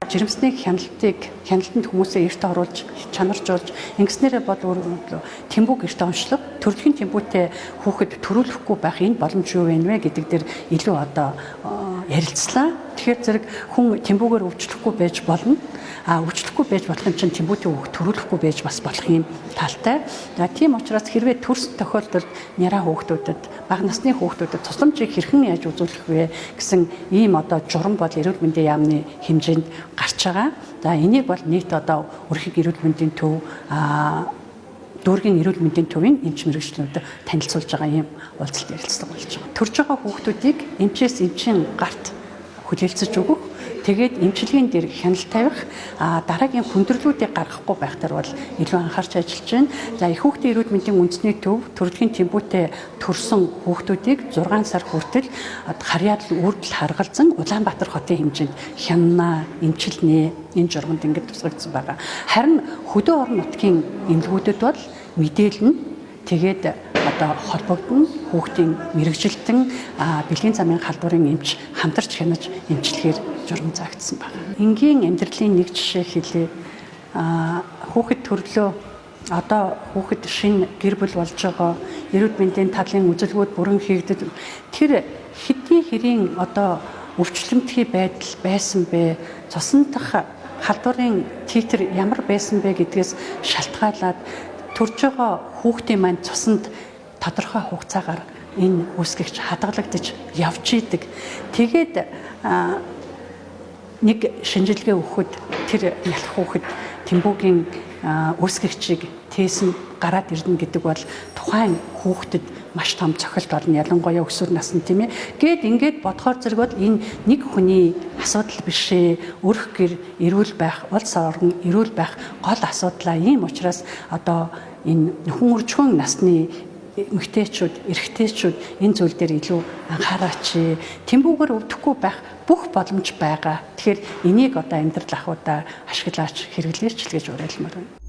Жирэмсний хяналтыг хяналтанд хүмүүсээ эрт оруулж, чанаржуулж, ингэснээрээ бол тэмбүү гэрте онцлог, төрөлхийн тэмбүүтэй хүүхэд төрүүлэхгүй байх энэ боломж юу вэ гэдэг дээр илүү одоо ярилцлаа. Тэгэхээр зэрэг хүн тэмбүүгээр өвчлөхгүй байж болно. А өвчлөхгүй байж болох юм чинь тэмбүүтэй хүүхэд төрүүлэхгүй байж бас болох юм талтай. За тийм учраас хэрвээ төрсөн тохиолдолд няраа хүүхдүүдэд, бага насны хүүхдүүдэд тусламжийг хэрхэн яаж үзүүлэх вэ гэсэн ийм одоо журам бол эрүүл мэндийн яамны хэмжээнд гарч байгаа. За энийг бол нийт одоо өрхөг эрүүл мэндийн төв, дүүргийн эрүүл мэндийн төвийн эмч мэргэжлүүд танилцуулж байгаа ийм уулзалт ярилцлага болж байгаа. Төрж байгаа хүүхдүүдийг эмчээс эмчийн гарт хүлээлцэж өгөх, тэгээд эмчилгээнд дээр хяналт тавих, дараагийн хүндрэлүүдийг гаргахгүй байх дээр бол илүү анхаарч ажиллаж байна. За их хүүхдийн эрүүл мэндийн үндэсний төв төрөлхийн тэмбүүтэй төрсэн хүүхдүүдийг 6 сар хүртэл харьяалал үрдэл харгалзан Улаанбаатар хотын хэмжээнд хянана, эмчилнэ, энэ журманд ингэж тусгагдсан байгаа. Харин хөдөө орон нутгийн эмнэлгүүдэд бол мэдээлэл нь тэгээд одоо холбогдоно, хүүхдийн мэргэжилтэн, бэлгийн замын халдварын эмч хамтарч хянаж эмчлэхээр журам заагдсан байна. Энгийн амьдралын нэг жишээ хэлье. Хүүхэд төрлөө, одоо хүүхэд шинэ гэр бүл болж байгаа, эрүүл мэндийн талын үзэлгүүд бүрэн хийгдэд, тэр хэдий хэрийн одоо өвчлөмтгий байдал байсан бэ, цусан дах халдварын титр ямар байсан бэ гэдгээс шалтгаалаад төрж байгаа хүүхдийн маань цусанд тодорхой хугацаагаар энэ үүсгэгч хадгалагдаж явж идэг. Тэгээд нэг шинжилгээ өгөхөд тэр нялх хүүхэд тэмбүүгийн үүсгэгчийг тээсэн гараад ирнэ гэдэг бол тухайн хүүхдэд маш том цохилт болно, ялангуяа өсвөр наснд, тийм ээ. Гээд ингээд бодохоор зэрэг бол энэ нэг хүний асуудал биш ээ. Өрх гэр эрүүл байх, улс орон эрүүл байх гол асуудлаа. Ийм учраас одоо энэ нөхөн үржихүүн насны эмэгтэйчүүд, эрэгтэйчүүд энэ зүйл дээр илүү анхаараач. Тэмбүүгээр өвдөхгүй байх бүх боломж байгаа. Тэгэхээр энийг одоо амьдрал ахуйдаа ашиглаач, хэрэглээч л гэж уриалмаар байна.